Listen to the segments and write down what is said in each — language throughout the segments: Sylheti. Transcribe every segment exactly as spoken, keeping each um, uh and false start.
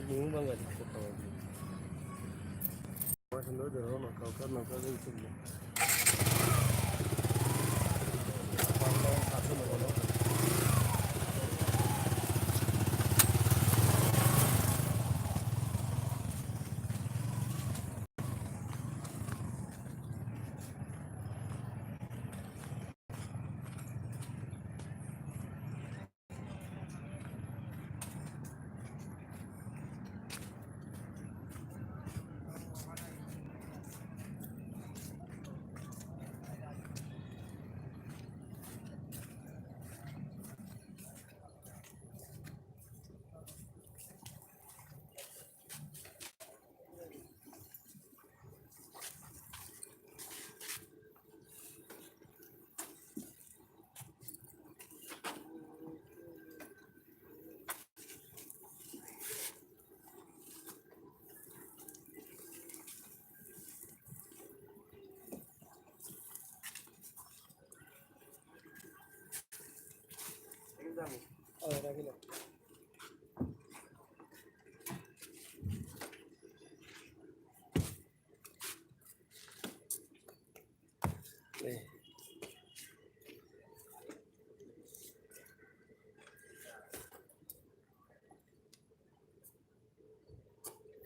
ঘুম ভাঙা দিচ্ছে তো। আমার সুন্দর ধরো না, কাউকে নৌকা দিয়ে উঠে দিল।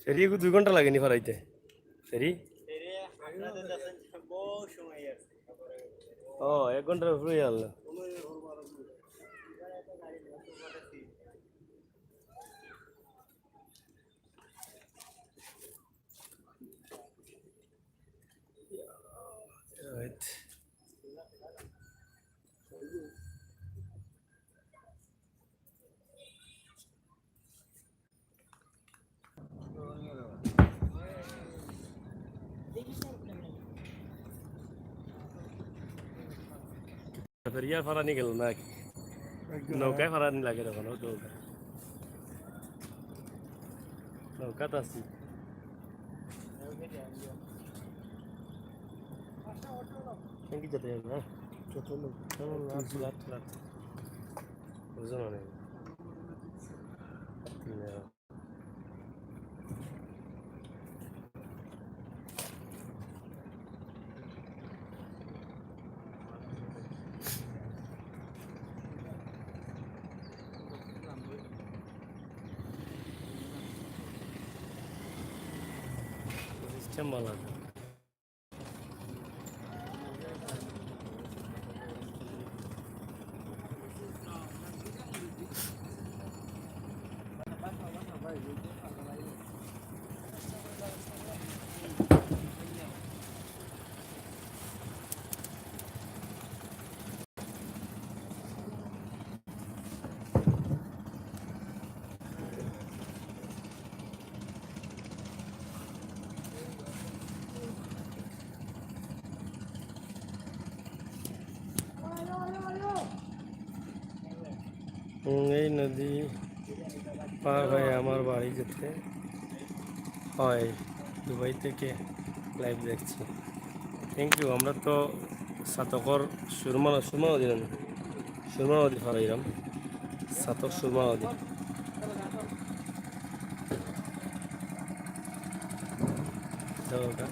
ফেরি এগু দুই ঘন্টা লাগেনি ফারাইতে? ফেরি? ও, এক ঘন্টার উপরে গেল। Right. ফেরিয়ার ফারানি গেল না কি? নৌকায় ফারানি লাগে তখন, ও নৌকা। নৌকাত আছি। কেন কি যেতে হবে, হ্যাঁ? চলো, চলো, লাট, লাট, লাট। বুঝো না, নেই। System বালা। হুম, এই নদী পার হয়ে আমার বাড়ি যেতে হয়। দুবাই থেকে live দেখছি। Thank you। আমরা তো সাতকর সুরমা, সুরমা নদী না, সুরমা নদী ফারাইলাম। সাতক সুরমা নদী। যাও ওটা।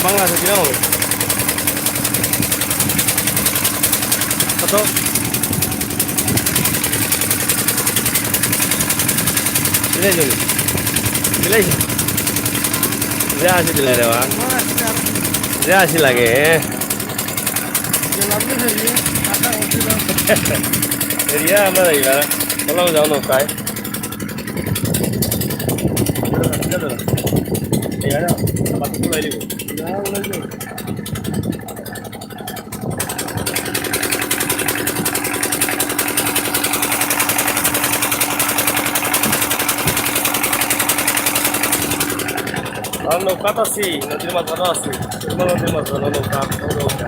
বাংলাদেশে কিরকম হবে? কত? দিলাই চলে। দিলাই। যে আশি দিলাই রে বা। যে আশি লাগে। এরিয়া আমরা যাইবা। বলো যাও নৌকায়। এই আরে, বাতাস উড়াই দিব। আর নৌকাত আছি, নদীর মাঝখানো আছি। সুরমা নদীর মাঝখানো নৌকা, ও নৌকা।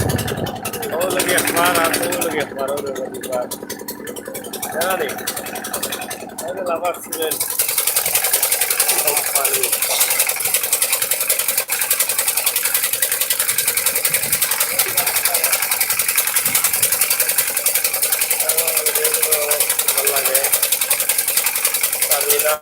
ও লাগি একবার, আর ও লাগি একবার, ও লাগি একবার। জানা নেই। আরে লাভার সিমেন্ট কোম্পানি। ভালো লাগে। আমি না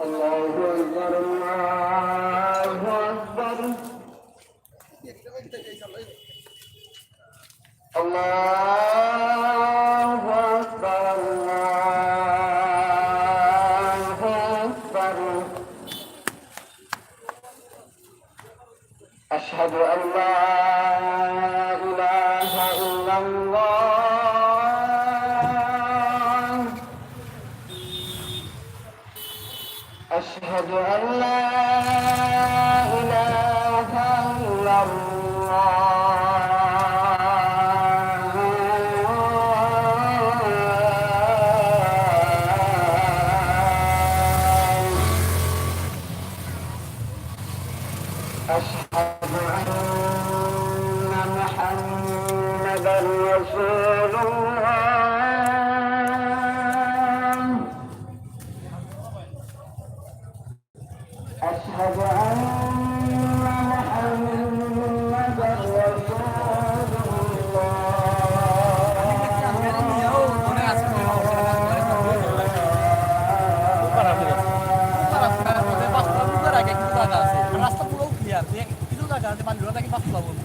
الله أكبر، الله أكبر. الله أكبر، الله أكبر. أشهد أن لا إله إلا الله. أشهد أن لا إله إلا الله. أشهد أن محمدا رسول الله. أشهد أن محمدا رسول الله. রাস্তা পুরো ক্লিয়ার, কিছু জায়গা আছে পানি রোড নাকি পাঁচ কিলোমিটার।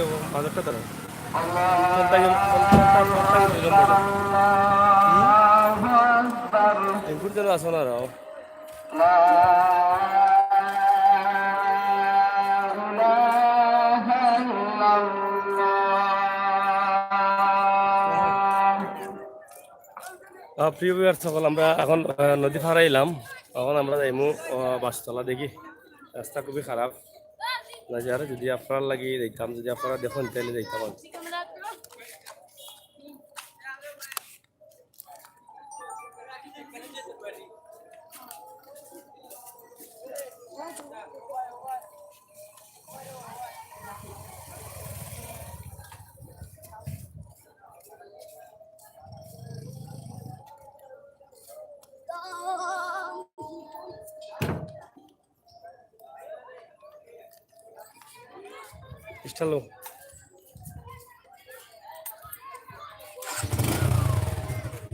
বাজারটা দাঁড়াও। কোনটা গেল? কোনটা, কোনটা গেল? হুম? এই ঘুরতে না আসো না রাও। আহ, প্রিয় ভিউয়ার্স সকল, আমরা এখন, আহ, নদী পার অইলাম। এখন আমরা যাইমু, আহ, বাসতলা। দেখি, রাস্তা খুবই খারাপ। না, যারা যদি আপনার লাগি যাইতাম, যদি আপনারা দেখেন, তাহলে যাইতাম আর কি। ইনশাআল্লাহ।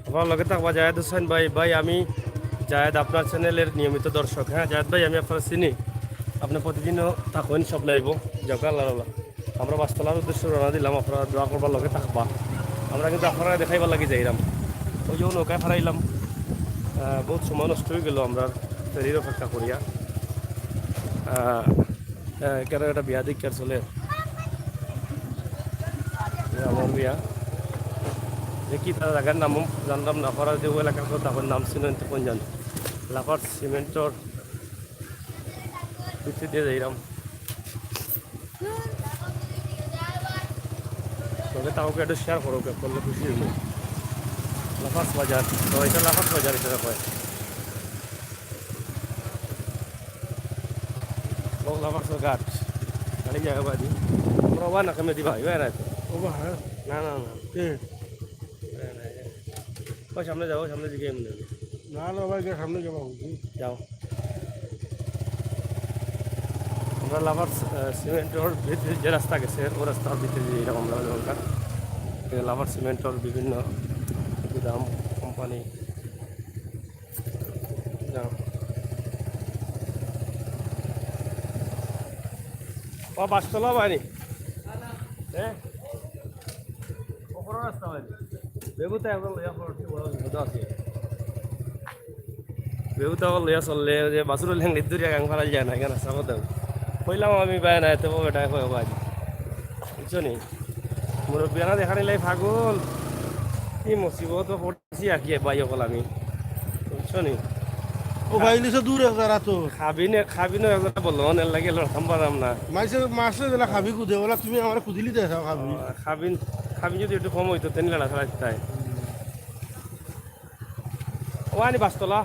আপনার লগে থাকবা জায়েদ হোসেন ভাই। ভাই, আমি জায়েদ, আপনার চ্যানেলের নিয়মিত দর্শক। হ্যাঁ জায়েদ ভাই, আমি আপনার চিনি, আপনি প্রতিদিনও থাকেন সব লাইভও। যাক, আল্লাহ আল্লাহ, আমরা বাসতলার উদ্দেশ্যে রওনা দিলাম, আপনারা দোয়া করবার, লগে থাকবা। আমরা কিন্তু আপনারা দেখাইবার লাগি যাইরাম। ওই যে নৌকায় ফারাইলাম, আহ, বহুত সময় নষ্ট হয়ে গেল আমরা ফেরির অপেক্ষা করিয়া। আহ, আহ, কেন একটা বিয়া দেখি আর চলে। এ আমার বিয়া। দেখি তারা জায়গার নাম জানলাম না, আপনারা যে ওই এলাকার কথা, এখন নাম শুনেন তো কোন জানি। লাফার্জ সিমেন্টর ভিতরে দিয়ে যাইরাম। তবে তাও একটু শেয়ার করো, কে করলে খুশি হইব। লাফার্জ বাজার, তো এটা লাফার্জ বাজার এটা কয়। ও লাফার্জ ঘাট, গাড়ি জায়গা বাজি। আমরা ওবা না কেমনে দিবা, এবার রাত। ওবা, হ্যাঁ। না, না, না। কে? না, না, না। ওই সামনে যাও, সামনের দিকে এমনি। না, না, ভাই, এটা সামনে যাবো, বুঝলি? যাও। আমরা লাফার্জ, আহ, সিমেন্টর ভিতরে যে রাস্তা গেছে, ও রাস্তার ভিতরে দিয়ে এরকম আমরা যাবো। এই লাফার্জ সিমেন্টর বিভিন্ন গুদাম, কোম্পানি। যাও। ও, বাসতলা বাড়ি। হ্যাঁ? ওপরের রাস্তা বাড়ি। বেগুতা একদম লইয়া পড়ছে, বড় বিপদ আছে। বেগুতা আবার লইয়া চললে যে বাছুর লেংড়ি দূরিয়া গাং ফারাইল যায় না, এখানে রাস্তা পথে। কইলাম আমি ভাই না, এত বড় বেটা কয় ভাই। বুঝছো নি? মুরব্বিয়ানা দেখানি লাই পাগল। কি মুসিবত পড়ছি আর কি ভাই অকল আমি। বুঝছো নি? ও ভাই, নিচে দূর এক জায়গা তো। খাবি নে, খাবি নে, এক জায়গা বললো, অনেক লাগে লড়তাম পারলাম না। মাইসে, মাসে যেলা খাবি কুদে, ওলা তুমি আমার কুদিলি দেখাও খাবি। আহ, খাবিন, খাবিন যদি একটু কম হইতো, তেন লড়া ছাড়া দিতাই। ও আনি বাসতলা।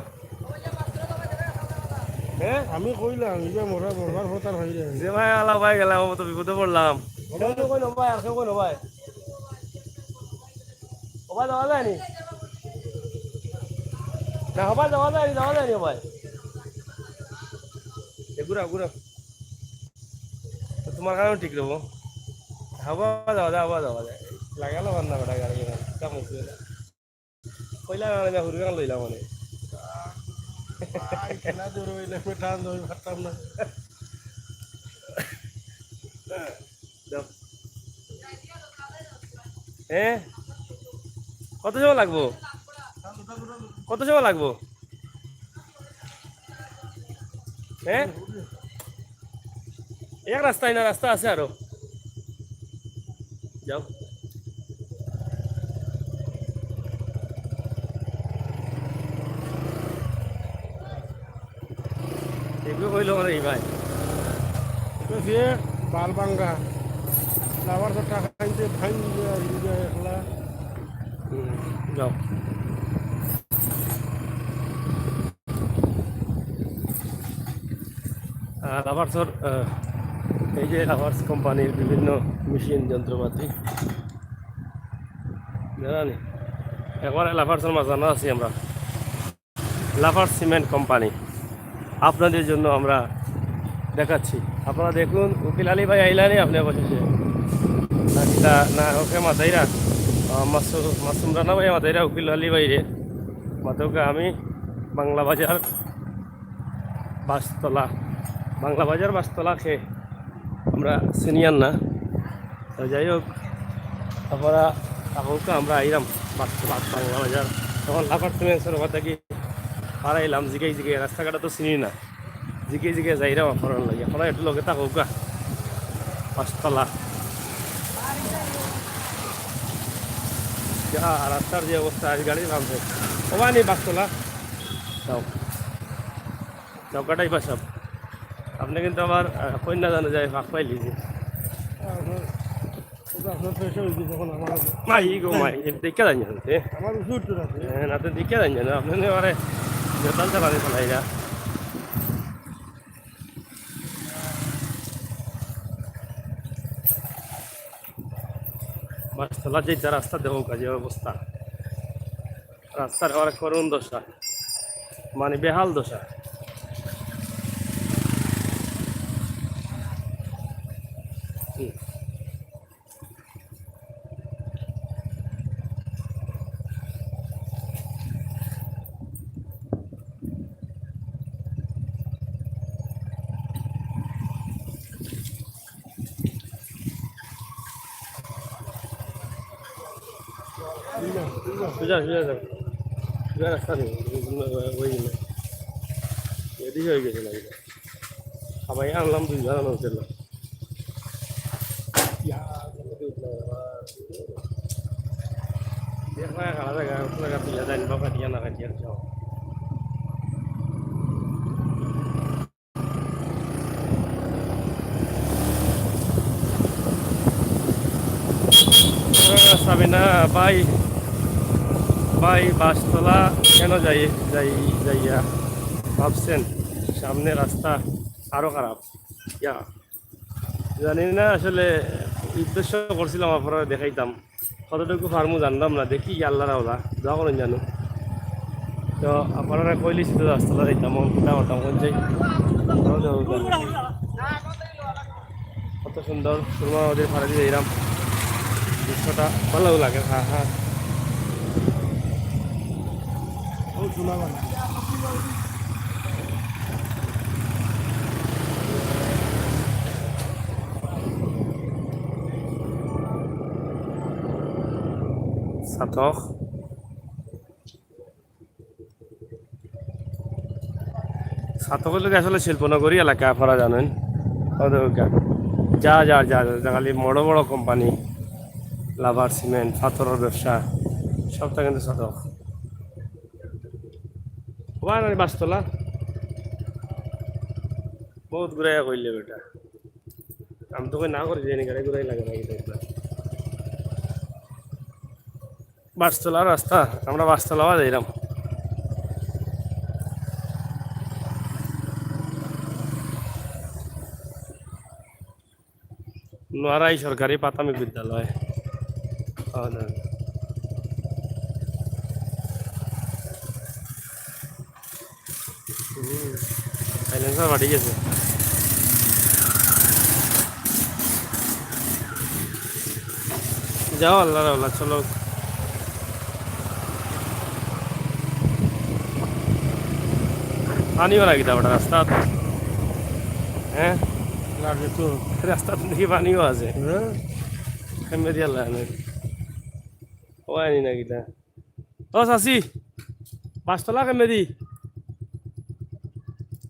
হ্যাঁ? আমি কইলাম, ইটা মোরা বরবার হতার হইলে। যে ভাই আলা ভাই গেলাম, ও তো বিপদে পড়লাম। কেউ তো কই না ভাই, আর কেউ কই না ভাই। ও ভাই, যাওয়া যায়নি? না, ও ভাই, যাওয়া যায়নি, যাওয়া যায়নি, ও ভাই। এ, ঘুরাও, ঘুরাও। তো তোমার কারণে ঠিক রবো। হবা যাওয়া যায়, হবা যাওয়া যায়। লাগালো বান্না বেটা গাড়ি এখানে। কিতা মুশকিল। কইলা না, না, হুরু গান লইলাম মানে। ভাই, খেলা দূর হইলে আমি টান ধরে পারতাম না। যাও। এ? কত সময় লাগবো? কত সময় লাগবো? হ্যাঁ? এক রাস্তায় না, রাস্তা আছে আরো। যাও। এগুলো কইলো মানে এই ভাই। এটা সে বালবাঙ্গা। আবার তো টাকা আনতে ভাঙ দিয়ে আর ইয়ে একলা। হুম, যাও। আহ, লাফার্জর, আহ, এই যে লাফার্জ কোম্পানির বিভিন্ন মেশিন যন্ত্রপাতি, জানানি একবারে লাফার্জর মাঝখানো আছি আমরা। লাফার্জ সিমেন্ট কোম্পানি আপনাদের জন্য আমরা দেখাচ্ছি। আপনারা দেখুন, উকিল আলী ভাই আইলানি আপনি অবশেষে। না, না, ওকে মাতাইরা, আহ, মাসু-, মাসুম রানা ভাই মাতাইরা উকিল আলী ভাইরে। মাতোকে আমি বাংলা বাজার বাসতলা, বাংলা বাজার বাসতলা খে আমরা সিনিয়র না। তো যাই হোক, আপনারা থাকউক্কা, আমরা আইলাম বাস, বাস বাংলা বাজার। তখন লাফার সিমেন্টসর ওখান থাকি পার অইলাম, জিগাই জিগাই, রাস্তাঘাট তো চিনি না, জিগাই জিগাই যাইরাম আপনারার লগে। আপনারা একটু লগে থাকউক্কা। পাঁচতলা। যা রাস্তার যে অবস্থা, আজ গাড়ি থামছে। ওবা নি পাঁচতলা। যাও। নৌকাটাই বা সব। আপনি কিন্তু আবার, আহ, কইন না জানো যায় ফাঁক পাইলি যে। ওটা আপনার ফ্রেশ হয়ে গেছে যখন আমার মাই গো মাই, এ দেখে জানি জানো, এ? আমার উঠে উঠতে থাকে। হ্যাঁ, না তো দেখে জানি জানো, আপনি আমারে জোতাল চালানি চালাই না। বাসতলা যে যা রাস্তা দেখো, কাজে অবস্থা। রাস্তার আবার করুণ দশা, মানে বেহাল দশা। হুম। সোজা, সোজা যাও। সোজা রাস্তা নেই, ওই, ওই, ওই, এদিকে হয়ে গেছে না, এটা। সবাই আনলাম দুই জন, আনলাম। ইয়া, দেখো, এক আলাদা জায়গা, ওখানে জায়গা তুলে দেন, বাবা, দিয়া না, দিয়া যাও। সাবিনা ভাই, ভাই, বাসতলা কেন যাই, যাই, যাইয়া ভাবছেন? সামনে রাস্তা আরো খারাপ। ইয়া, জানি না আসলে, উদ্দেশ্য করছিলাম আপনারারে দেখাইতাম, কতটুকু পারমু জানলাম না, দেখি আল্লাহর আওলা, দোয়া করইন জানো। তো আপনারারে কইলিছি তো রাস্তাটা যাইতাম, অখন কিতা করতাম, কোন যাই? কত সুন্দর সুরমা নদীর পাড়ে দিয়া যাইরাম, দৃশ্যটা ভালো লাগে। হ্যাঁ, হ্যাঁ। ছাতক। ছাতক অইলো গি আসলে শিল্পনগরী এলাকা, আপনারা জানেন। ওদের ওইটা যা, যা, যা, যা, খালি বড় বড় কোম্পানি, লাভার সিমেন্ট, পাথরের ব্যবসা, সবটা কিন্তু ছাতক। ওবা নানি বাসতলা। বহুত ঘুরাইয়া কইলে বেটা। আমি তো কই না করি, জানি গাড়ি ঘুরাই লাগে না, এটা একটা। বাসতলা রাস্তা, আমরা বাসতলা বাজে এরাম। নোয়ারাই সরকারি প্রাথমিক বিদ্যালয়। হুম, সাইলেন্সার ফাটি গেছে। যাও, আল্লাহর আওলা, চলো। পানি ওরা কিতা ওটা রাস্তা? হ্যাঁ? লাগে তো। রাস্তাত দেখি পানিও আছে। হ্যাঁ? কেমনে দিয়া লাগে? ও আনি না কিতা? ও চাচি, বাসতলা কেমনে দি?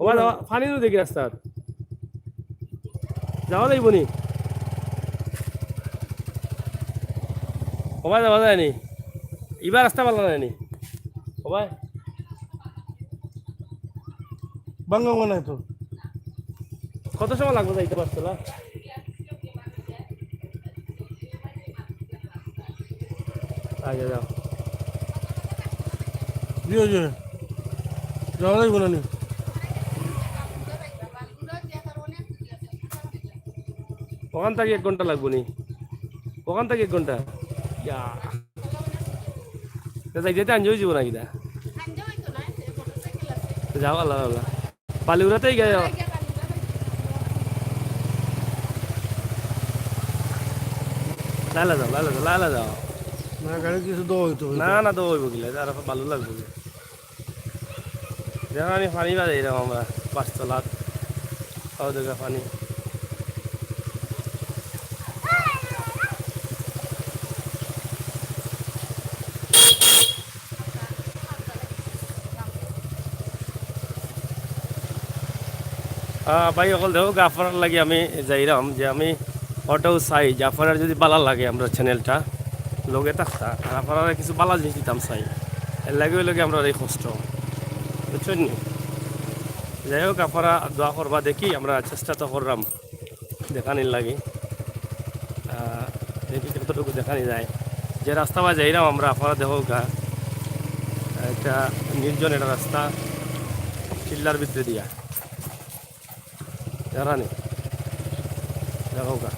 ওবা যাওয়া, পানি তো দেখি রাস্তাত। যাওয়া যাইব নি? ওবা যাওয়া যায় নি? ইবার রাস্তা ভালা নাই নি? ওবা? ভাঙ্গা ভাঙ্গা নাই তো। কত সময় লাগবো যাইতে বাসতলা? আচ্ছা, যাও। জি, জি। যাওয়া যাইব না নি? ওখান থাকি এক ঘন্টা লাগবো নি? ওখান থাকি এক ঘন্টা? ইয়া। তে যাইতে যাইতে আঞ্জা অইযিবো না কিতা? যাও, আল্লাহ, আল্লাহ। বালুরাতে গিয়া যাও। লালা যাও, লালা যাও, লালা যাও। না, গাড়ি কিছু দেওয়া হইতো, হইতো। না, না, দেওয়া হইব কিলা, আর বালু লাগবো। দেখো, আমি পানি বাজাই এরকম আমরা, বাসতলাত। খাওয়া দাওয়া পানি। আহ, ভাই অকল দেখউক্কা, আপনারার লাগি আমি যাইরাম যে আমি অটাও চাই যে আপনারার যদি বালা লাগে আমরার channel-টা লগে থাকতা, আর আপনারারে কিছু বালা জিনিস দিতাম চাই, এর লাগি অইলো গি আমরার এই কষ্ট, বুঝছইন নি? যাই হোক, আপনারা দোয়া করবা, দেখি আমরা চেষ্টা তো কররাম দেখানির লাগি। আহ, দেখি কতটুকু দেখানি যায়। যে রাস্তা বায় যাইরাম আমরা, আপনারা দেখউক্কা, একটা নির্জন একটা রাস্তা, টিল্লার ভিতরে দিয়া। জানানি দেখউক্কা।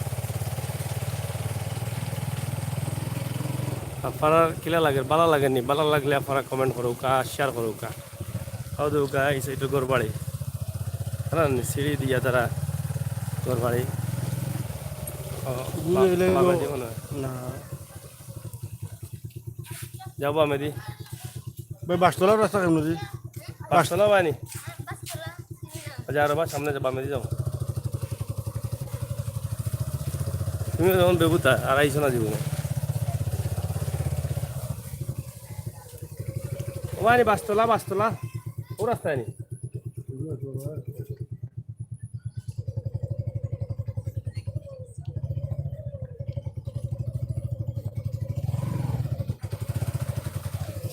আপনারার কিলা লাগের, বালা লাগের নি? বালা লাগলে আপনারা comment করউক্কা, share করউক্কা। অউ দেখউক্কা, এই side-ও ঘর বাড়ি। জানানি সিঁড়ি দিয়া তারা ঘর বাড়ি। ও, বুঝে বা-, গেলে বাবা এলো। দেখো না। না। যাও বামেদি। ভাই, বাসতলার রাস্তা কেমনে জি? বাসতলা বায়নি। আচ্ছা, আরো বা সামনে যাও, বামেদি যাও। তুমি যখন বেবুতা, আর আইসো না জীবনে। ও বায়নি, বাসতলা, বাসতলা। ও রাস্তায় নি।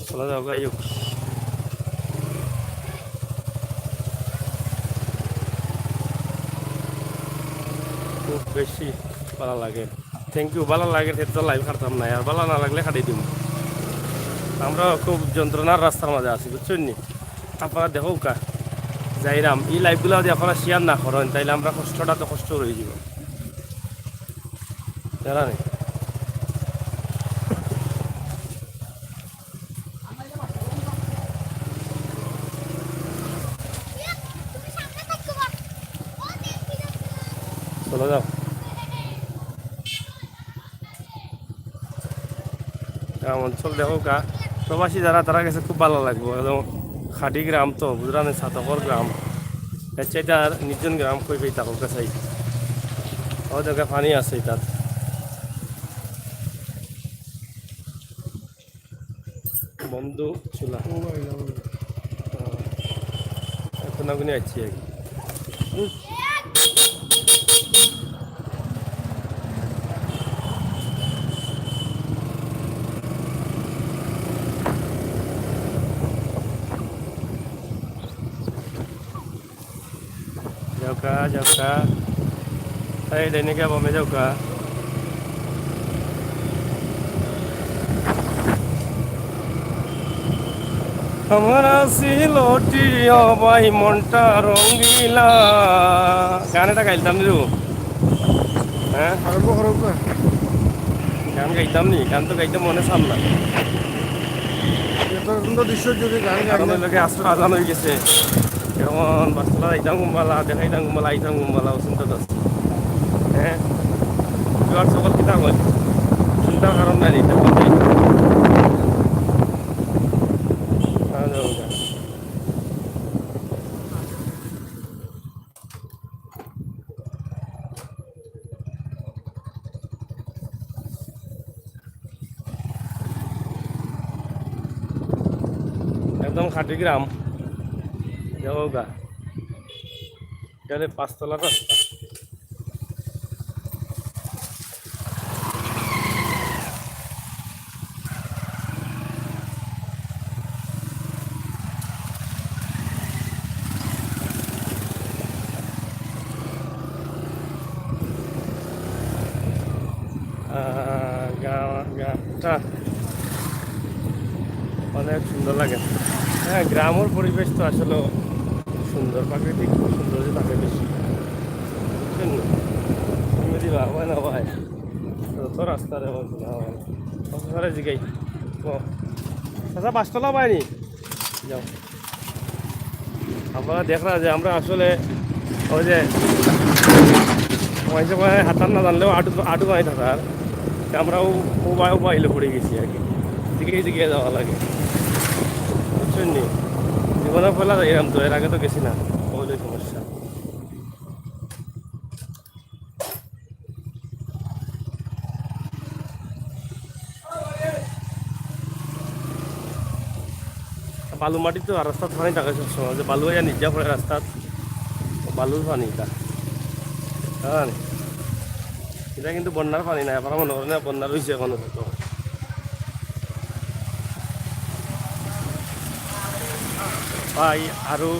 চলা যাও, যাই হোক। খুব বেশি বালা লাগে। Thank you, বালা লাগে, তে তো live কাটতাম না, আর বালা না লাগলে কাটি দিমু। আমরা খুব যন্ত্রণার রাস্তার মাঝে আছি, বুঝছইন নি? আপনারা দেখউক্কা, যাইরাম, ই live-গুলা যদি আপনারা share না করইন, তাইলে আমরা কষ্টটা তো কষ্ট রইযিবো। জানানি। চলো যাও। গ্রাম অঞ্চল দেখউক্কা, প্রবাসী যারা, তারার গেছে খুব বালা লাগবো। একদম খাঁটি গ্রাম তো, বুঝরা নি, চাতকর গ্রাম। এর চাইতে আর নির্জন গ্রাম কই পাইতা, অউ দেখউক্কা পানি আছে ইতাত। বন্ধু চুলা। ও ভাই, ও ভাই। আহ, এখন আগুনে আছি আর কি। যাউক্কা, যাউক্কা। এই ডাইনে গিয়া বামে যাউক্কা। আমার সিলটি ও ভাই মনটা রঙ্গিলা। গান এটা গাইলতাম নি রে? হ্যাঁ? আরম্ভ করো না। গান গাইতাম নি, গান তো গাইতে মনে চার না। এত সুন্দর দৃশ্য যদি গান গাইলে। কারণ এর লগে আশ্রয় আজান হয়ে গেছে। এখন বাসতলা যাইতাম কুনবালা, দেখাইতাম কুনবালা, আইতাম কুনবালা, অচিন্তা তো আছে। হ্যাঁ? কি আর সকল কিতা হয়? চিন্তার কারণ নাই, এটা বলতে। একদম খাঁটি গ্রাম। যাবো গা। এটা হলো পাঁচতলা রাস্তা। আহ, গা-, গাটা অনেক সুন্দর লাগে। হ্যাঁ, গ্রামের পরিবেশ তো আসলে সুন্দর, প্রাকৃতিক সৌন্দর্য থাকে বেশি। বুঝছেন? তুমি যদি ভাবা না ভাই, তো রাস্তার এখন না হয়। কত সারে জিগাই। ও, চাচা, বাসতলা পায়নি? যাও। আপনারা দেখরা যে আমরা আসলে ওই যে মাঝে মাঝে হাতার না জানলেও আটু, আটু বানাই থাকার, আমরাও উবায় উবায় পড়ে গেছি আর কি। দিকে দিকে যাওয়া লাগে, বুঝছেন নি? জীবনে পয়লা যাইলাম তো, এর আগে তো গেছি না, ওই সমস্যা। বালু মাটি তো আর রাস্তাত পানি থাকে সবসময়, যে বালু হইয়া নিজা পড়ে রাস্তাত, বালুর পানি ইটা। জানো নি? ইটা কিন্তু বন্যার পানি না, আপনারা মনে করেন না বন্যার অইছে এখন হয়তো। ভাই, আরো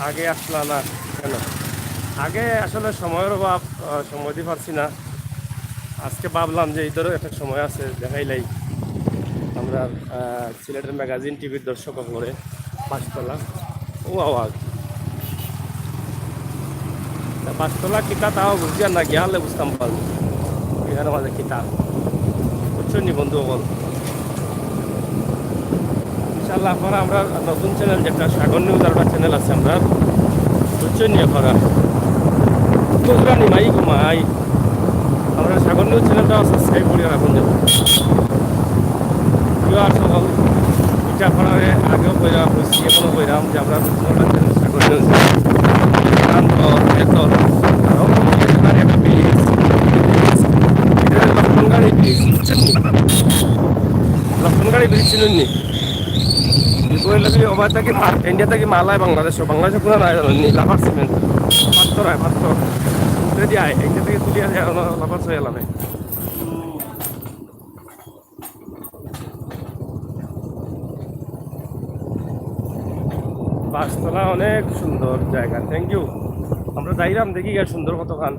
আগে আসলা না কেন? আগে আসলে সময়র অভাব, আহ, সময় দিতে পারছি না। আজকে ভাবলাম যে ইতারও একটা সময় আছে, দেখাইলাই আমরা, আহ, সিলেটের ম্যাগাজিন টিভির দর্শক অকলরে পাঁচতলা। ও আওয়াজ। তা পাঁচতলা কিতা তাও বুঝিয়ার না, গেলে বুঝতাম পারবো। এখানে মাঝে কিতা। বুঝছো নি বন্ধু অকল? ইনশাআল্লাহ, আপনারা আমরা নতুন চ্যানেল যেটা সাগর নিউজ আর একটা চ্যানেল আছে আমরা। বুঝছো নি আপনারা? বুঝরা নি মাই গো মাই। আমরা সাগর নিউজ চ্যানেলটা সাবস্ক্রাইব করিয়া রাখুন যাবো। ভিউয়ার্স অকল, ইটা আপনারারে আগেও কইরাম, কইছি, এখনো কইরাম যে আমরা নতুন একটা চ্যানেল সাগর নিউজ। কারণ তো এত আরো একটা ব্রিজ, ব্রিজ, এটা লক্ষণগাড়ি ব্রিজ, বুঝছেন নি? লক্ষণগাড়ি ব্রিজ চিনেন নি? কইলে কি ওবা থাকি মা-, ইন্ডিয়া থাকি মাল আয় বাংলাদেশো, বাংলাদেশো কোনো নাই জানো নি, লাফার সিমেন্ট, পাথর আয়, পাথর। যদি আয়, ইন্ডিয়া থাকি তুলিয়া দেয়, লাফার সয়ে লাফে। পাঁচতলা অনেক সুন্দর জায়গা, থ্যাংক ইউ। আমরা যাইরাম, দেখি গিয়া সুন্দর কতখান।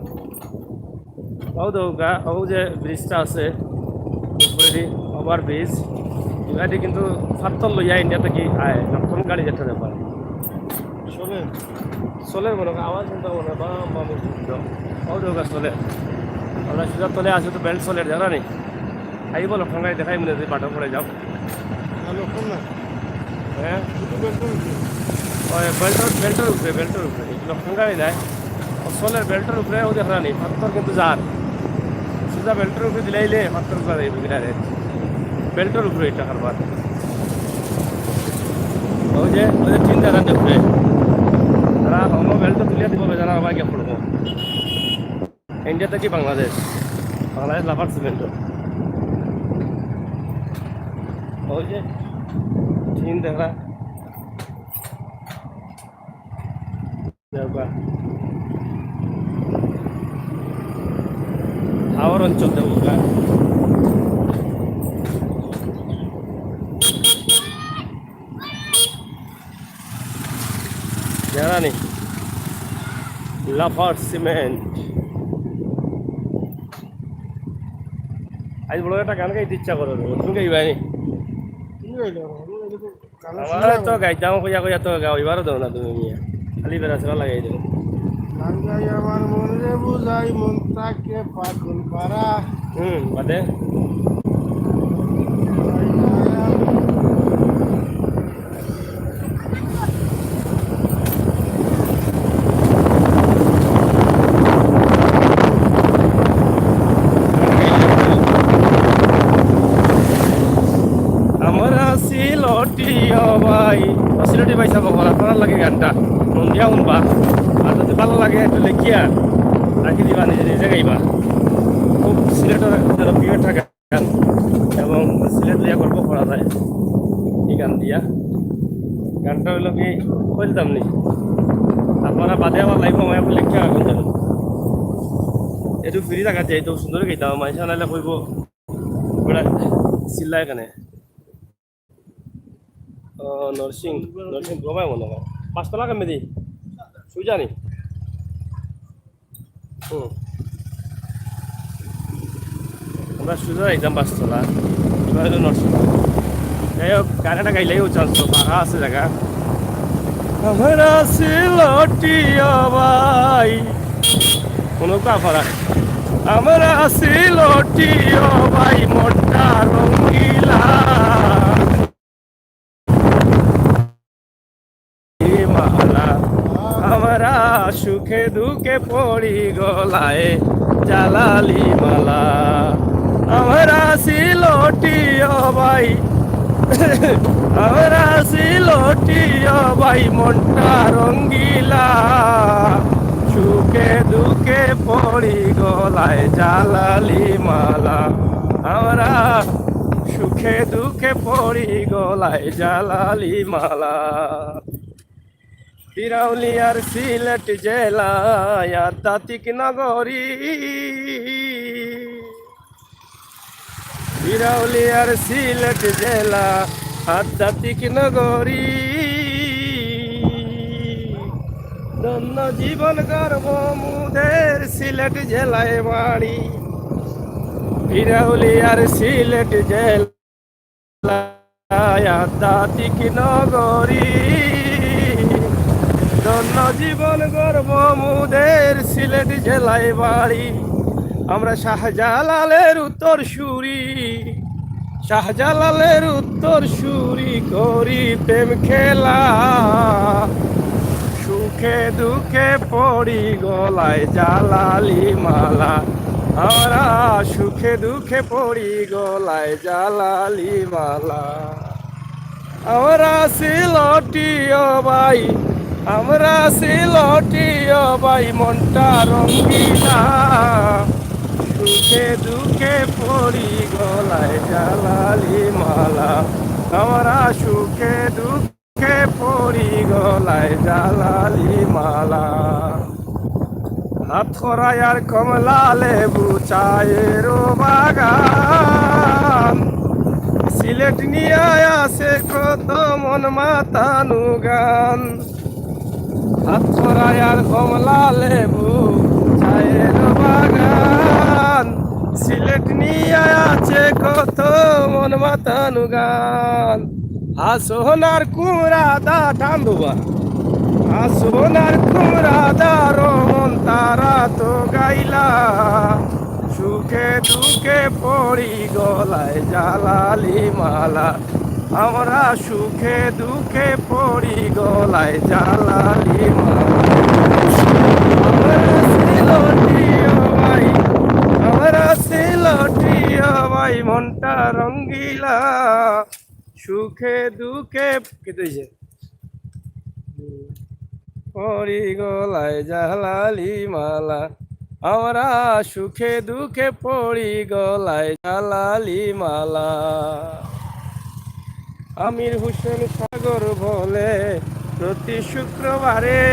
ও দেখউক্কা, ও যে ব্রিজটা আছে, উপরেদি ওভার ব্রিজ, ইবাদি কিন্তু পাথর লইয়া ইন্ডিয়া থাকি আয়, লক্ষণগাড়ি যেটা ব্যাপার। চলে। চলে মনে হয়, আওয়াজ শুনতে মনে হয়, বাম, বাম, এই শুনতে। ও দেখউক্কা, চলে। আমরা সুজা তলে আছে তো বেল্ট চলে, জানো নি? আইবো লক্ষণগাড়ি দেখাই মনে হয়, বাটা পড়ে যাও। না, লক্ষণ না। হ্যাঁ? শুধু বেল্টর উপরে। ওই বেল্টর, বেল্টর উপরে, বেল্টর উপরে। লক্ষণগাড়ি নাই। ও চলের বেল্টর উপরে, ও দেখরা নি, পাথর কিন্তু যার। সুজা বেল্টর উপরে দিলাইলে পাথর গুলা যাইবো কিনারে। বেল্টর উপরে ইটা কারবার। ওই যে, ওই যে টিন দেখান উপরে। তারা হনো বেল্ট তুলিয়া দিব, বেজানা আবার গিয়া পড়বো। ইন্ডিয়া থাকি বাংলাদেশ, বাংলাদেশ লাফার সিমেন্ট। ওই যে টিন দেখরা। দেখবা। হাওর অঞ্চল দেখবা। জানো নি? Lafarge cement. আজ বড় একটা গান গাইতে ইচ্ছা করে, তুমি গাইবা নি? তুমি গাইলে হবে, আমি গাইলে তো গান আমার শুনলে তো হবে। গাইতাম কইয়া কইয়া তো গাও, এবারও দাও না তুমি মিয়া। খালি বেড়া ছেড়া লাগাই দেবো। গান গাই আমার মনরে বুঝাই, মন তাকে পাগল পারা। হুম, বাদে? আমরা সিলটি ও ভাই, সিলটি ভাই সাহেব, বলা করার লাগে গানটা মন দিয়া শুনবা। আর যদি ভালো লাগে একটু লেখিয়া রাখি দিবা, নিজে নিজে গাইবা। খুব সিলেটের জনপ্রিয় একটা গান এবং সিলেট লইয়া গল্প করা যায় এই গান দিয়া। গানটা হইলো কি, কইতাম নি, আপনারা বাদে আবার লাইভ আমায় এখন লেখিয়া রাখুন যেন। একটু ফ্রি থাকা চাই তো, সুন্দর গাইতাম, মাইসা নাইলে কইবো ওরা চিল্লায় কেনে। ও, নরসিং, নরসিং গোমায় মনে হয়। পাঁচতলা কেমনে দি? সুজা নি? হুম। আমরা সুজা যাইতাম পাঁচতলা। এবার হলো নরসিং। যাই হোক, গান একটা গাইলেই ও চান্স তো, ফাঁকা আছে জাগা। আমরা সিলটিয়া ভাই। কোনো কাফারা। আমরা সিলটিয়া ভাই, মনটা রঙ্গিলা। মালা, আমরা সুখে দুঃখে পড়ি গলায় জালালি মালা। আমরা সিলটিয়া ভাই, আমরা সিলটিয়া ভাই, মনটা রঙ্গিলা। সুখে দুঃখে পড়ি গলায় জালালি মালা। আমরা সুখে দুঃখে পড়ি গলায় জালালি মালা। বিরাউলিয়ার সিলেট জেলায় আধ্যাত্মিক নগরী। বিরাউলিয়ার সিলেট জেলা আধ্যাত্মিক নগরী। ধন্য জীবন গর্ব মুদের সিলেট জেলায় বাড়ি। বিরাউলিয়ার সিলেট জেলা আধ্যাত্মিক নগরী। ধন্য জীবন গর্ব মুদের সিলেট জেলায় বাড়ি। আমরা শাহজালালের উত্তর সুরি, শাহজালালের উত্তর সুরি করি প্রেম খেলা। সুখে দুঃখে পড়ি গলায় জালালি মালা। আমরা সুখে দুঃখে পড়ি গলায় জালালি মালা। আমরা সিলটিও ভাই, আমরা সিলটিও ভাই, মনটা রঙ্গিলা। সুখে দুঃখে পড়ি গলায় জালালি মালা। আমরা সুখে দুঃখে পড়ি গলায় জালালি মালা। আতখরায়ার কমলা লেবু চায়ের বাগান, সিলেট নিয়া আছে কত মন মাতানু গান। আতখরায়ার কমলা লেবু চায়ের বাগান, সিলেট নিয়া আছে কত মন মাতানু গান। হাসনার কুমড়া দা টান্দুবা, হাসনার কুমড়া দা রমন তারা তো গাইলা। সুখে দুঃখে পড়ি গলায় জালালি মালা। আমরা সুখে দুঃখে পড়ি গলায় জালালি মালা। আমরা সিলটিও ভাই, আমরা সিলটিও ভাই, মনটা রঙ্গিলা। সুখে দুঃখে, কি দিছে? পড়ি গলায় জালালি মালা। আমরা সুখে দুঃখে পড়ি গলায় জালালি মালা। আমির হোসেন সাগর বলে প্রতি শুক্রবারে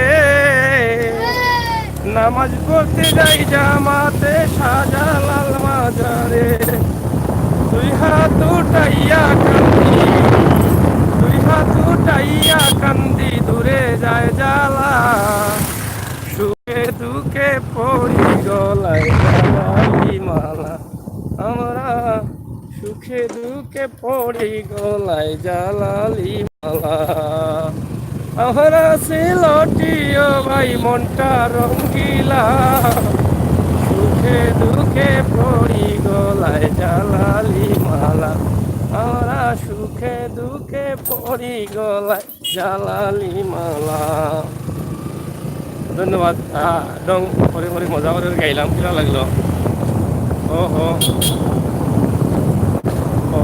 নামাজ পড়তে যাই জামাতে শাহজালাল মাজারে। দুই হাত উঠাইয়া কান্দি, দুই হাত উঠাইয়া কান্দি, দূরে যায় জালা। সুখে দুঃখে পড়ি গলায় জালালি মালা। আমরা সুখে দুঃখে পড়ি গলায় জালালি মালা। আমরা সিলটিও ভাই, মনটা রঙ্গিলা। সুখে দুঃখে পড়ি গলায় জালালি মালা। আমরা সুখে দুঃখে পড়ি গলায় জালালি মালা। ধন্যবাদ। আহ, ডং করে করে মজা করে গাইলাম, কিলা লাগলো? ও হো। ও।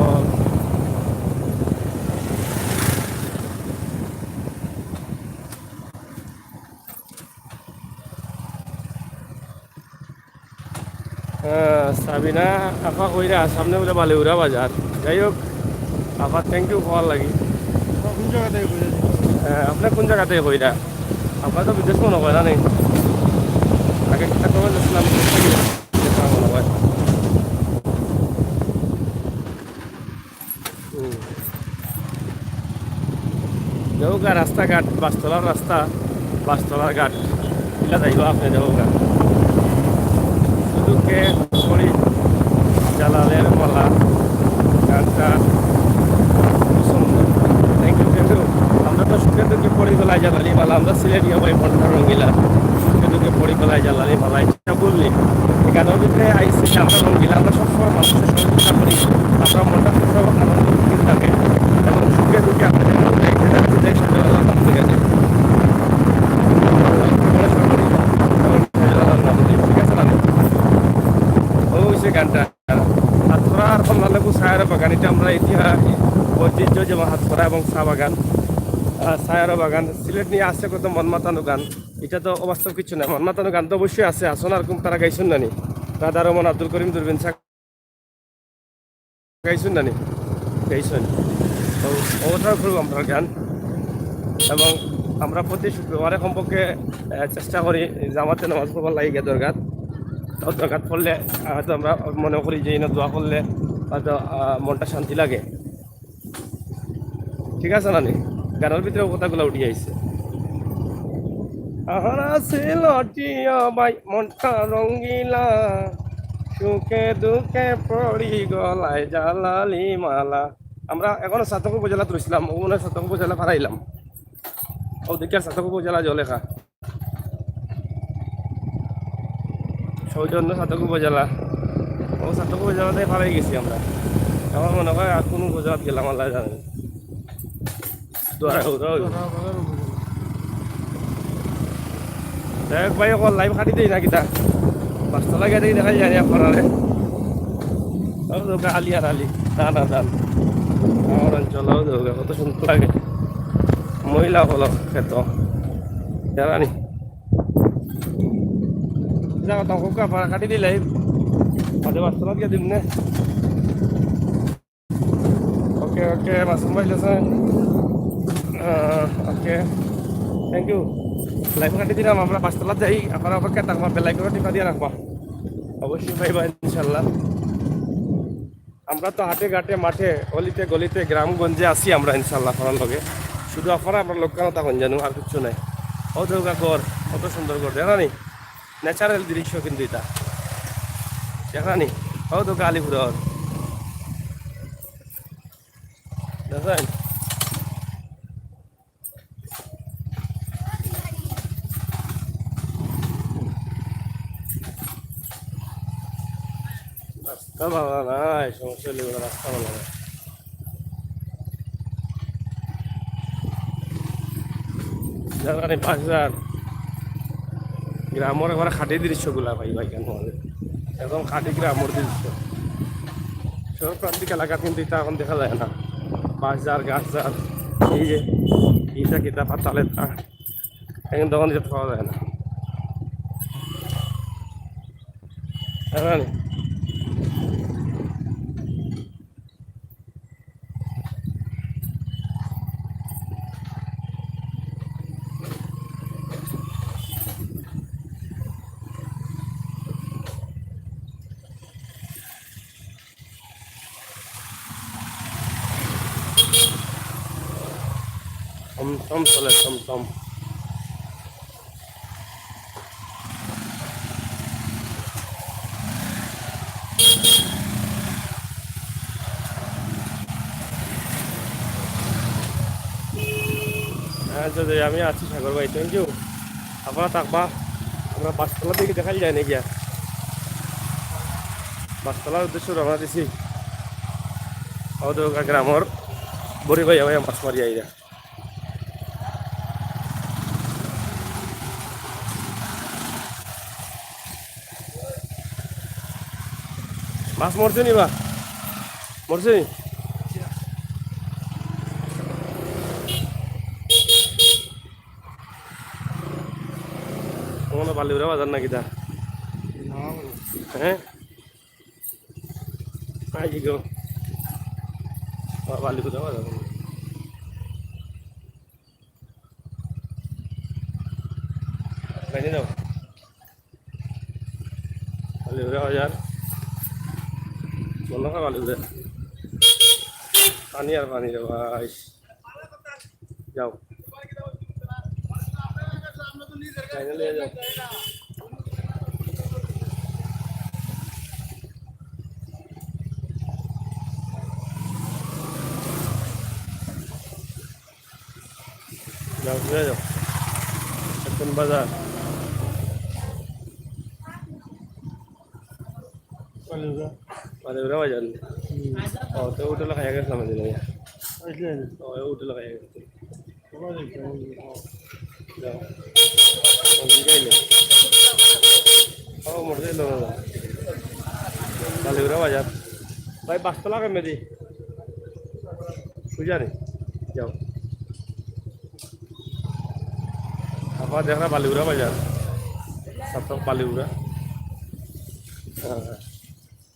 আহ, সাবিনা আপা কইরা সামনে বুলে বালিউরা বাজার। যাই হোক, আপা, thank you কওয়ার লাগি। আপনি কোন জায়গা থেকে কইরা? আহ, আপনি কোন জায়গা থেকে কইরা? আপনি তো বিদেশ মনে হয় না নি? আগে কিতা কওয়া যাচ্ছিলাম, মনে হয়। হুম। যাউগা রাস্তাঘাট, বাসতলার রাস্তা, বাসতলার ঘাট, ইলা যাইবা আপনি যাউগা। সুখে দুঃখে পড়ি জালালি মালা, গানটা খুব সুন্দর। Thank you, thank you। আমরা তো সুখে দুঃখে পড়ি গলায় জালালি মালা, আমরা সিলেটিয়া ভাই মনটা রঙ্গিলা, সুখে দুঃখে পড়ি গলায় জালালি মালা। এটা বললি, এই গানের ভিতরে আইসি আমরা রঙিন, আমরা সবসময় মানুষের সহযোগিতা করি, আমরা মনটা সবসময় আনন্দ থাকে এবং সুখে দুঃখে আপনাদের মধ্যে একসাথে একসাথে আল্লাহ আমাদের কাছে। ঠিক আছে না? ও, ওই যে গানটা, আতখরা আর কমলা লেবু ছায়ার বাগান, এটা আমরা ইতিহাস ঐতিহ্য যেমন আতখরা এবং চা বাগান, আহ, ছায়ার বাগান, সিলেট নিয়ে আছে কত মন মাতানো গান। এটা তো অবাস্তব কিছু না। মন মাতানো গান তো অবশ্যই আছে, আসন আর কুম তারা গাইছইন না নি? রাধা রমন, আব্দুল করিম, দূরবীন শাহ গাইছইন না নি? গাইছইন। তো অবসর করব আমরা গান এবং আমরা প্রতি শুক্রবারে কমপক্ষে, আহ, চেষ্টা করি জামাতে নামাজ পড়বার লাগি গিয়া দরগাত। তো দরগাত পড়লে, আহ, তো আমরা মনে করি যে ইনো দোয়া করলে হয়তো, আহ, মনটা শান্তি লাগে। ঠিক আছে না নি? গানর ভিতরে কথাগুলা উঠি আইছে। আহারা ছিল টিয়া ভাই মনটা রঙ্গিলা, সুখে দুঃখে পড়ি গলায় জালালি মালা। আমরা এখনো ছাতক উপজেলাত রইছিলাম, ও মনে হয় ছাতক উপজেলা পার অইলাম। ও দেখি আর ছাতক উপজেলা জলেখা। সৌজন্য ছাতক উপজেলা। ও ছাতক উপজেলাতে পার অই গেছি আমরা। আমার মনে হয় আর কোনো উপজেলাত গেলাম, আল্লাহ জানে। দুয়ারে উঠাও। দেখ ভাই, অখন live কাটি দেই না কিতা? পাঁচটা লাগে দেই, দেখা যায় না আপনারে। ও দৌগা আলি আর আলি, ধান আর ধান। আমার অঞ্চল, ও দৌগা, কত সুন্দর লাগে। মহিলা হলো খেত। জানা নি? জাগা তো কাটি দিলাই। আদে পাঁচটা লাগে দিন না। ওকে, ওকে, মাসুম ভাই, listen. আহ, ওকে, thank you. Live কাটি দিলাম, আমরা পাঁচতলাত যাই, আপনারা অপেক্ষা থাকবা, bell icon টিপা দিয়া রাখবা। অবশ্যই পাইবা ইনশাল্লাহ। আমরা তো হাটে ঘাটে মাঠে অলিতে গলিতে গ্রামগঞ্জে আছি আমরা ইনশাল্লাহ আপনারার লগে। শুধু আপনারা আমরার লগে থাকইন জানু, আর কিচ্ছু নাই। ও দৌগা ঘর, কত সুন্দর ঘর, দেখা নি? Natural দৃশ্য কিন্তু ইটা। দেখা নি? ও দৌগা আলিপুরর। দেখছেন? রাস্তা ভালা নাই, সমস্যা অইলে রাস্তা ভালা নাই। জানি বাজার, গ্রামর একবারে খাঁটি দৃশ্যগুলা পাইবা ইখান। একদম খাঁটি গ্রামর দৃশ্য। শহর প্রান্তিক এলাকাত কিন্তু ইটা অখন দেখা যায় না। বাঁশ ঝাড়, গাছ ঝাড়, এই যে ইটা কিতা পাতা লেতা, এখন তখন ইটা পাওয়া যায় না। জানি? টমটম চলে, টমটম। হ্যাঁ, যদি আমি আছি সাগর ভাই, thank you। আপনারা থাকবা, আমরা পাঁচতলা দিকে দেখাই যায় না গিয়া। পাঁচতলার উদ্দেশ্যে রওনা দিছি। ও দৌগা গ্রামর বড়ি ভাই, ভাই মাছ মারি আইরা। মাছ মরছে নি বা? মরছে নি? কোনো বালিউরা বাজার নাকি তা? হ্যাঁ? I go. বাবা, আলু কোথাও পাওয়া যাবে না। বাইরে যাও। আলু উড়ে বাজার। মনে হয় আলু উড়ে। পানি আর পানি রে ভাই। যাও। বাইরে নিয়ে যাও। যাও, ঘুরে যাও। এখন বাজার। বালিউরা। বালিউরা বাজার নি? হুম। ও, তো হোটেলে খাইয়া গেছিলাম ওই দিন। ওই যে। ও, ওই হোটেলে খাইয়া গেছি। যাও। ও, বুঝাইলে। ও, মরে যাইল না। বালিউরা বাজার। ভাই, বাস্তলা কেমনে দি? বুঝা নি? যাও। আবার দেখা বালিউরা বাজার। সব বালিউরা। হ্যাঁ, হ্যাঁ।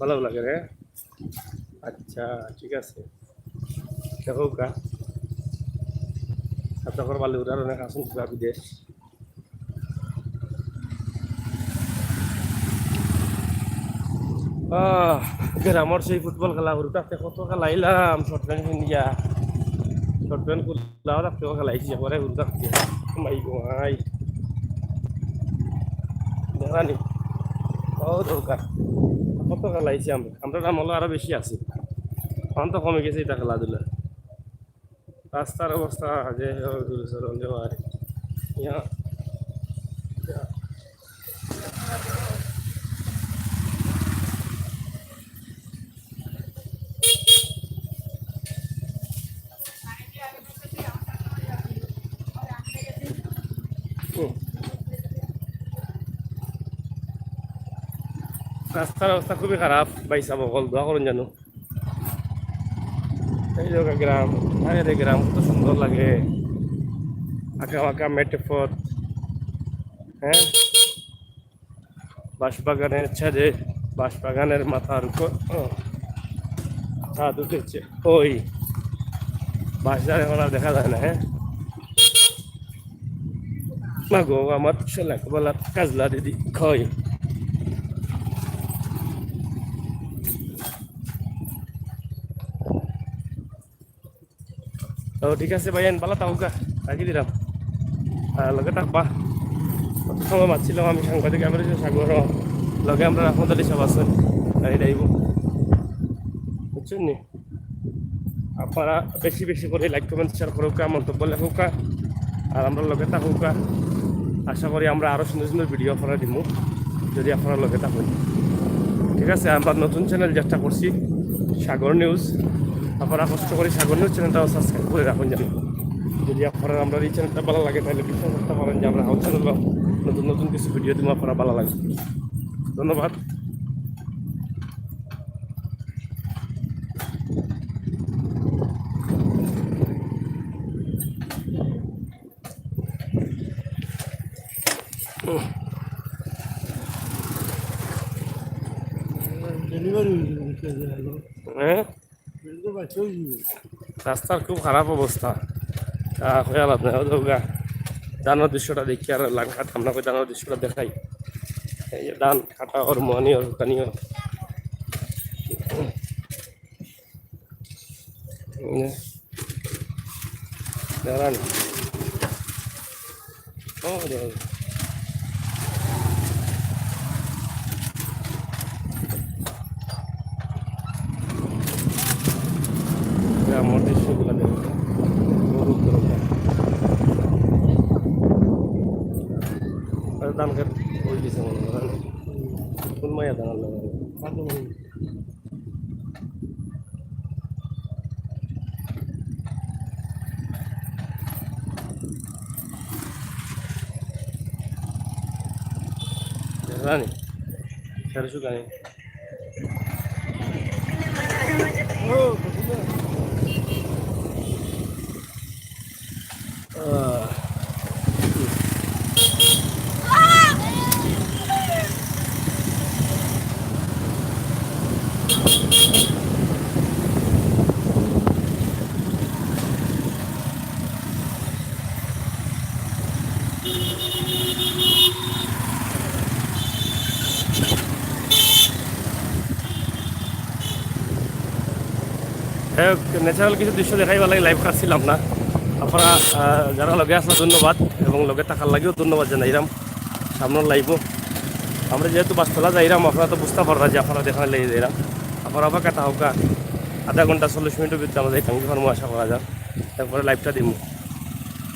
ভালো লাগে রে। আচ্ছা, ঠিক আছে। দেখো গা। আর তখন বালিউড আর অনেক আসল পুরা বিদেশ। আহ, গ্রামর সেই ফুটবল খেলা হুরু থাকতে কত খেলাইলাম, শর্ট প্যান্ট পিন্দিয়া, শর্ট প্যান্ট খুলাও থাকতে খেলাইছি, পরে হুরু থাকতে। মাই গো মাই, দেখরানি, ও দরকার, কত খেলাইছি আমরা। আমরা গ্রাম হলো আরো বেশি আছি, এখন তো কমে গেছে এটা খেলাধুলা। রাস্তার অবস্থা যে, ও, দূর সরল যে ভাই। ইয়া। হুম। রাস্তার অবস্থা খুবই খারাপ, ভাই সাহেব, অকল দোয়া করুন জানো। এই যে গ্রাম, আরে রে গ্রাম, কত সুন্দর লাগে। আঁকা বাঁকা মেটে পথ, হ্যাঁ, বাঁশবাগানের ছাদে, বাঁশবাগানের মাথার উপর, ও, চাঁদ উঠেছে। ওই বাঁশঝাড় এখন আর দেখা যায় না, হ্যাঁ। মা গো, আমার শালা বলা কাজলা দিদি, কই? তো ঠিক আছে ভাই, এন বালা থাকুকা, রাখি দিলাম। আর লগে থাকবা। অত সময় মাতছিলাম আমি সাংবাদিক, আমরা যে সাগর, লগে আমরা আহমদ আলী সাহেব আছেন, গাড়ি ডাইব। বুঝছেন নি? আপনারা বেশি বেশি করে লাইক, কমেন্ট, শেয়ার করুকা, মন্তব্য লেখুকা, আর আমরা লগে থাকুকা। আশা করি আমরা আরো সুন্দর সুন্দর ভিডিও আপনারা দিমু, যদি আপনারা লগে থাকুন। ঠিক আছে, আমরা নতুন চ্যানেল চেষ্টা করছি, সাগর নিউজ। আপনারা কষ্ট করে সাগর নিউজ চ্যানেলটাও সাবস্ক্রাইব করে রাখুন জানি। যদি আপনারা আমরা এই চ্যানেলটা ভালো লাগে, তাহলে বিশ্বাস করতে পারেন যে আমরা হাউস চ্যানেল নতুন নতুন কিছু ভিডিও দিমু, আপনারা ভালো লাগে। ধন্যবাদ। ডেলিভারি হয়ে গেল। হ্যাঁ? রাস্তার খুব খারাপ অবস্থা। আহ, হয়ে আলাদা, ও দুর্গা। ধানের দৃশ্যটা দেখি আর লাখ লাখ আমরা কই ধানের দৃশ্যটা দেখাই। এই যে ধান কাটা ওর, মহানি ওর, কানি ওর। এই যে, দাঁড়ান। ও, দাঁড়ান। গ্রামর দৃশ্যগুলো দেখো। গরুর দরকার। আর ধান খেত হয়ে গেছে মনে হয়, না? কোন মায়া ধান লাগানো? জানি, ফেরসু গানি। আহ। যাই হোক, ন্যাচারাল কিছু দৃশ্য দেখাইবার লাগি লাইভ করছিলাম না। আপনারা, আহ, যারা লগে আছেন ধন্যবাদ এবং লগে থাকার লাগিও ধন্যবাদ জানাইলাম। সামনের লাইভও আমরা যেহেতু বাসতলা যাইরাম, আপনারা তো বুঝতে পাররা যে আপনারা দেখার লাগি যাইরাম। আপনারা আবার কাটা হোকা আধা ঘন্টা চল্লিশ মিনিটের ভিতরে আমরা যাইতাম কি পারমু আশা করা যায়। তারপরে লাইভটা দিমু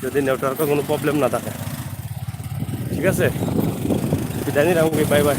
যদি নেটওয়ার্কের কোনো প্রবলেম না থাকে। ঠিক আছে, বিদায় নিলাম, বাই বাই।